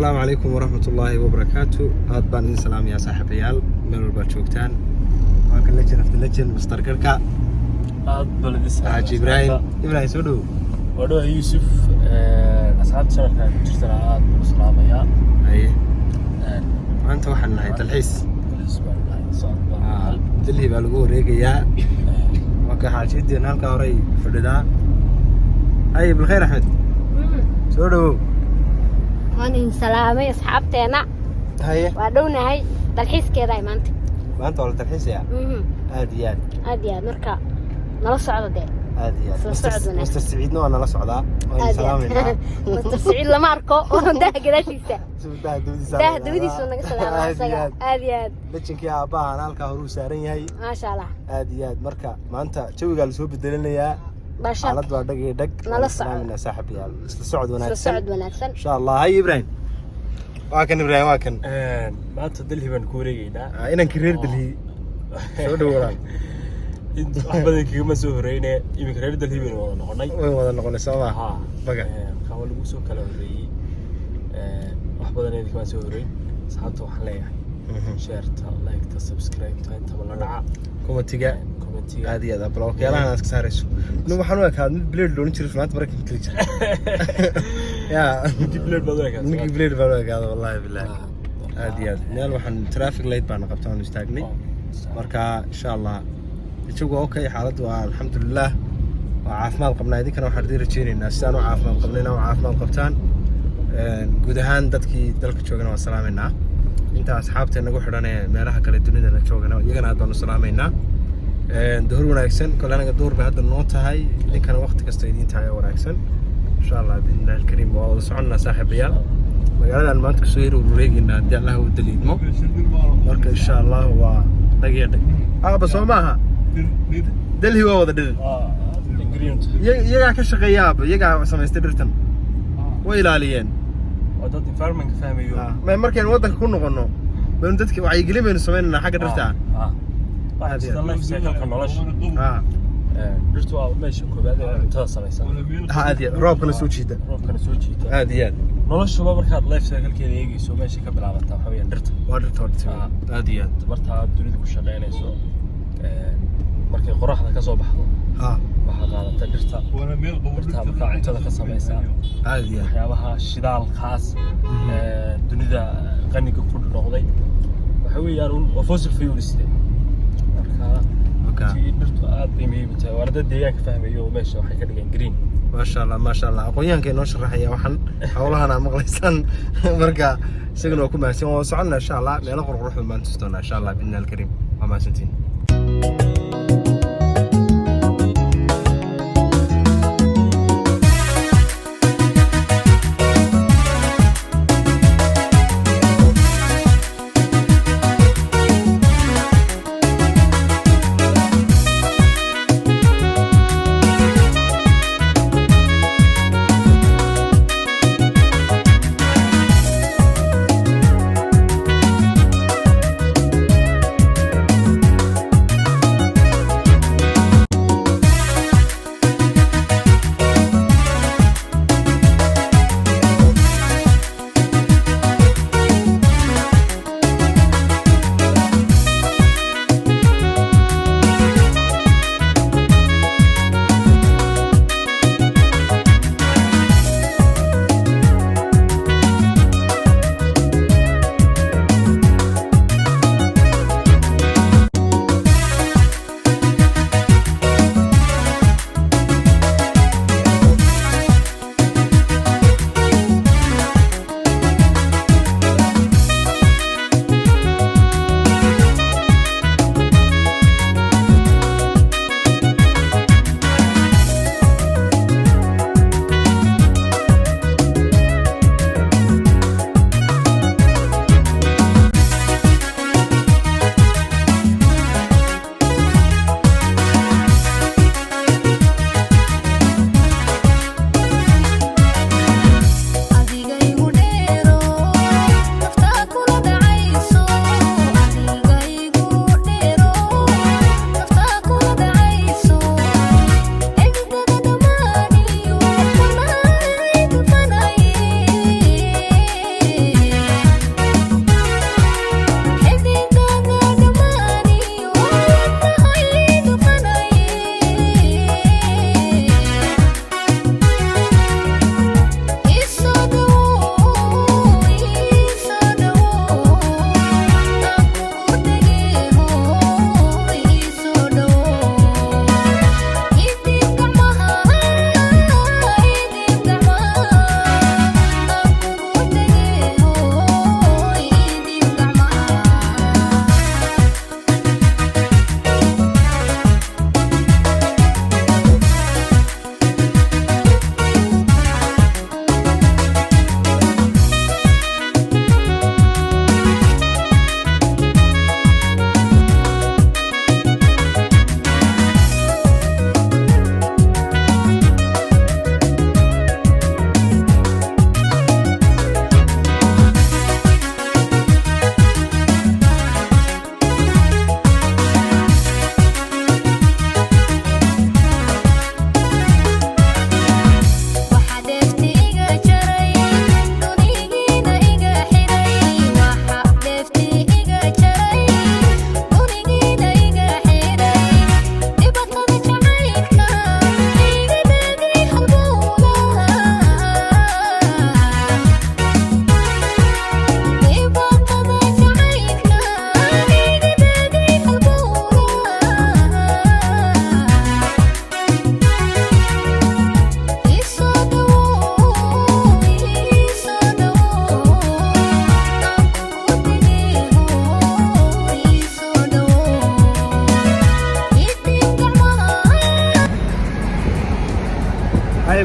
Asalaamu calaykum waraxmat ullaahi wabarakaatu. Aad baan idin salaamayaa, saaxiibayaal, meel walbaad joogtaan. Waa kan legend of the legend, Master Garka. Aad baan idin salaamay. Xaaji Ibraahim. Ibraahim, soo dhow. Waa dhawa, Yuusuf. Asxaabta channelka ku jirtana aad baan u salaamayaa. Haye, maanta waxaan nahay dalxiis. Dalxiis baan nahay, socod baan nahay. Delhi baa lagu wareegayaa. Waa ka xaajiyadeena halkaa horey fadhidaa. Haye, Bilkhayr Axmed, soo dhowow. Waan idin salaamay, asxaabteena. Haye. Waa dhownahay, dalxiiskeeda ay maanta. Maanta waa la dalxiisayaa. Aad iyo aad. Aad iyo aad. Marka nala socdo dee. Aad iyo aad. Isla socod wanaagsan. Master Siciidna waa nala socdaa, waan Aad iyo salaamaynaa. aad. Master Siciid lama arko, daha gadaashiisa. Daha dabadiisa. Daha dabadiisa naga salaama. Aad iyo Isaga. aad. Aad iyo aad. Legendkii aabbahan halkaa horuu saaran yahay. Maasha Allah. Aad iyo aad. Marka maanta jawigaa lasoo bedelinayaa. Baashaal. Xaalad waa dhag iyo dhag. Nala Waan socod. salaaminaa, saaxiibayaal, isla socod Isla wanaagsan. socod wanaagsan. Insha Allah. Hay, Ibrahim, waa kan. Ibrahim, waa kan. Maanta Delhi baan ku wareegeynaa. Ah, inankii reer Delhi, soo dhow walaal. Wax badan kagama soo horeyne, iminka reer Delhi baynu wada noqonay. Way wada noqonay, soo ma? Haa. Baga. Marka waa lagu soo kala horeeyey. Wax badan idinkama soo horeyn. Asxaabta waxaan leeyahay, shareta, like-ta, subscribe-ta, intaba la dhaca. Commentiga. Commentiga. Aad iyo aad. Blogyaalahan aad ka saarayso nin waxaan u ekaa mid blade loolan jiray, maanta maraykanka keli jira ya. Ninkii blade baad u ekaatay. Ninkii blade baan u ekaada, wallahi billahi. Aad iyo aad. Meel waxaan traffic light baan qabta, aan istaagnay. Marka insha Allah ijagu waa okay, xaaladdu waa alxamdulilah, waa caafimaad qabnaa. Idinkana waxaan idin rajeynaynaa sidaan u caafimaad qabnay inaa u caafimaad qabtaan. Guud ahaan dadkii dalka joogana waan salaamaynaa. Inta asxaabta nagu xidhan ee meelaha kale dunida la joogana, iyagana aad baan u salaamaynaa. Duhur wanaagsan. Kole anaga duhur bay hadda noo tahay, idinkana waqti kasta idiin tahay oo wanaagsan, insha Allah biidnillahi alkariim. Waa wada soconnaa, saaxiibayaal. Magaaladan maanta kasoo yar wareegeynaa haddii Allah u daliidmo. Marka insha Allah waa dhag iyo dhag. Aaba, soo maaha? Delhi waa wada dhir. Green. Iyagaa ka shaqeeya, aaba, iyagaa samaystay dhirtan, way ilaaliyeen. Waa dad environment-ka fahmayo. Markaynu waddanka ku noqono baynu dadka wacyigelin baynu sameynaynaa xagga dhirta. Ah, Aad iyo sida aad. life cycle-ka nolosha. Dhirtu waa meesha koobaad ee cuntada samaysan. Ha, aad iyo aad. Roobkana soo jiida. Roobkana soo jiita. Aad iyo aad. Noloshuba markaad life cycle-keeda eegeyso, meesha ka bilaabataa waxa weeyaan dhirta. Waa dhirta, waa dhirta. Aad iyo aad. Tamartaa dunida ku shaqeynayso, markay qoraxda ka soo baxdo, waxaa qaadata dhirta. Dhirta markaa cuntada ka samaysa. Aad iyo aad. Waxyaabaha shidaalkaas dunida qaniga ku noqday waxa weeyaan un waa fossil fuels de. Marka runtii dhirtu aad bay muhiim u tahay, waana dad deegaanka fahmayo oo meesha waxay ka dhigeen green. Maasha Allah, maasha Allah. Aqoonyahanka inoo sharaxaya waxaan howlahan aa maqlaysaan. Marka isaguna waa ku mahadsan. Waa soconnaa insha Allah, meelo qurqurux badan baan tusi doonaa insha Allah biidni alkariim. Waa mahadsantiin.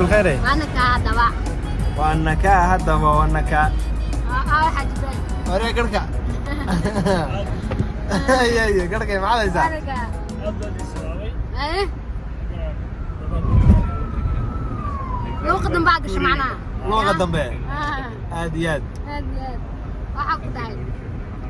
Bilkhayre. Waana kaa haddaba. Waana kaa haddaba, waana kaa. Aa, waxaa jira. Waree garhka. Ay, garhkay, maxaad haysaa? Waana kaa. Aad baan ii salaamay. Eh? Luuqa dambe aa gasho macnaha. Luuqa dambe. Ah, Aad iyo aad. Aad iyo aad. Waxaa ku tahay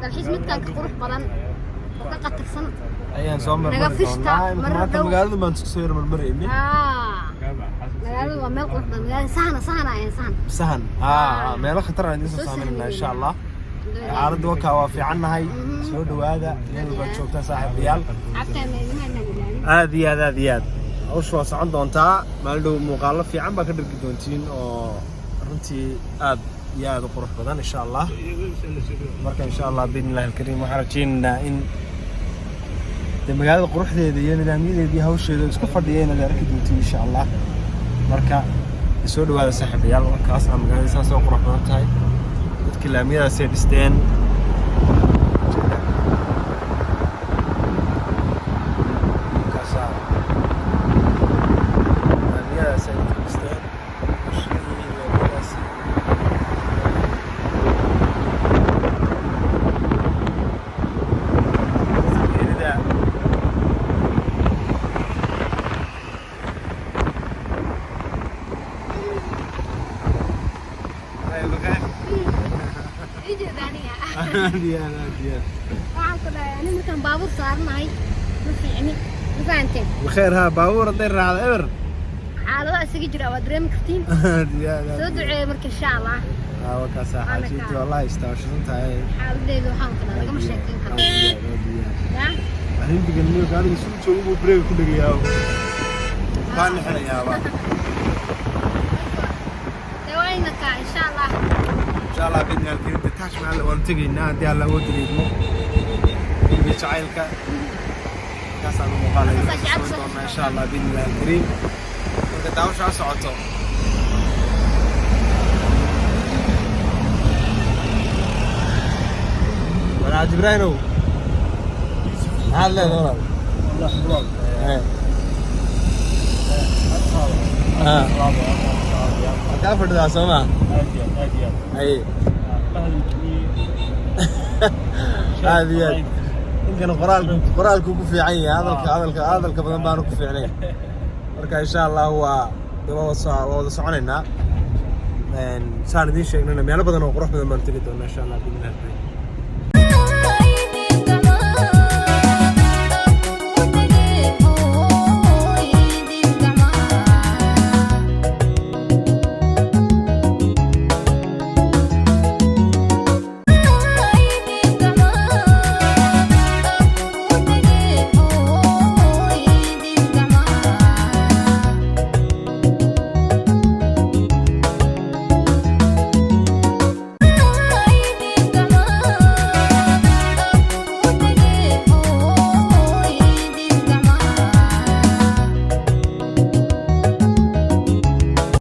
dalxiis midkaan ka qurux badan oo ka qatarsan. Ayaan soo Naga marmari fishta, doonaa. Imika mar maanta dhow. magaalada baan isku soo yar marmarayni. Ah, magaaladu waa meel qurux badan. Magaalada sahana sahana ayaan sahan. Sahan. Ah, meelo khatar aan idiin soo Soo saameynaa insha sahminayna. Allah. Xaaladda wakaa waa fiicannahay. Soo dhawaada meel walbaad joogtaan, saaxiibayaal. Cabtaan idimaanaan ilaalin. Aad iyo aad, aad iyo aad. Hawshu waa socon doontaa. Maalin dhow muuqaallo fiican baa ka dhargi doontiin oo runtii aad iyo aad u qurux badan insha Allah. Marka insha Allah biidnillahi alkariim waxaan rajaynaynaa in dee magaalada quruxdeeda iyo nidaamyadeeda iyo hawsheeda isku fadhiya inaad arki doontiin insha Allah. Marka soo dhawaada, saaxiibayaal. Markaasna magaalada saas oo qurux badan tahay, dadkii laamiyadaasay dhisteen. Markaasaa laamiyadaasay dadku dhisteen. Warshadihii iyo laamiyadaasi. Geerida. Ay, bakar. Ii jeeda aniga. Aad iyo aad, aad iyo aad. Waxaan ku dhahay ani markaan baabuur saaranahay ma fiicni. Ma fahanteen? بخير ها baabuur hadday raacdo eber. Xaalado isaga jira waa dareemi kartiin. Aad iyo aad, aad. Soo duceeya marka insha Allah. Haa, waa kaasaa xaajintii, wallahi istaawashadan tahay. Xaaladeedu waxaan ku dhahay lagama sheekeyn karo. Aad iyo aad, aad iyo aad. Yaa? Arrintigan niyo gaariga suu joogo buu breega ku dhegayaa, kaa nixinayaaba. Dee waa inaka insha Allah. Insha Allah bidni alkarim Taj Mahal waanu tegaynaa haddii Alla awood leedmo. Guriga jacaylka kaasaan u muuqaalay Markaasaa jacayl soo doonaa insha Allah bidni alkariim. Marka daawasha ha socoto. Walaal Ibraahimow, maxaad leedahay walaal? والله walaal. Eh. Ah. Waa kaa fadhidaa soo maa? Aad iyo aad, aad iyo aad. Haye. Aad iyo aad. Ninkan qoraalku ku fiican yahay, hadalka badan baanu ku fiicnay. Marka insha Allah waa wada soconaynaa. Saan idiin sheegnayna meelo badan oo qurux badan baanu tegi doonaa insha Allah biidnillahi alkariim.